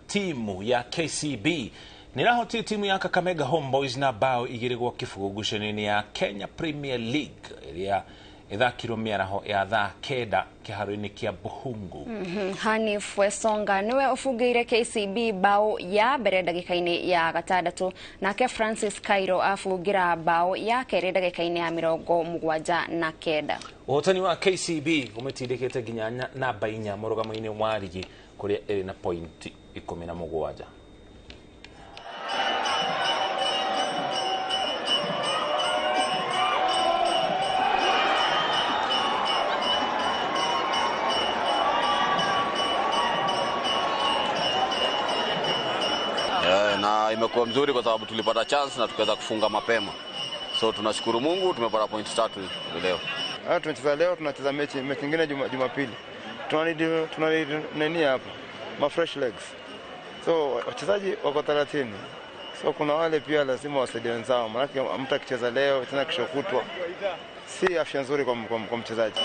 Timu ya KCB nĩrahotire timu ya Kakamega Homeboys na bao 2-0 ngucanio-inĩ ya Kenya Premier League ĩrĩa ĩthakirwo mĩaraho ya thaa 9 kĩharo-inĩ kĩa Buhungu. Hanif Wesonga niwe ũbungĩire KCB bao ya mbere ndagĩka-inĩ ya 6, nake Francis Cairo abungĩra bao ya kerĩ ndagĩka-inĩ ya 79. Ũhotani wa KCB ũmĩtindĩkĩte nginya namba 4 mũrũgamo-inĩ wa rigi kũrĩa ĩrĩ na pointi 17. Na imekuwa mzuri kwa sababu tulipata chance na tukaweza kufunga mapema. So tunashukuru Mungu tumepata point 3 leo. Tunacheza leo, tunacheza mechi nyingine Jumapili. Tuna nini hapa? Ma fresh legs. So wachezaji wako 30. So kuna wale pia lazima wasaidie wenzao. Maana mtu akicheza leo tena kesho kutwa si afya nzuri kwa mchezaji.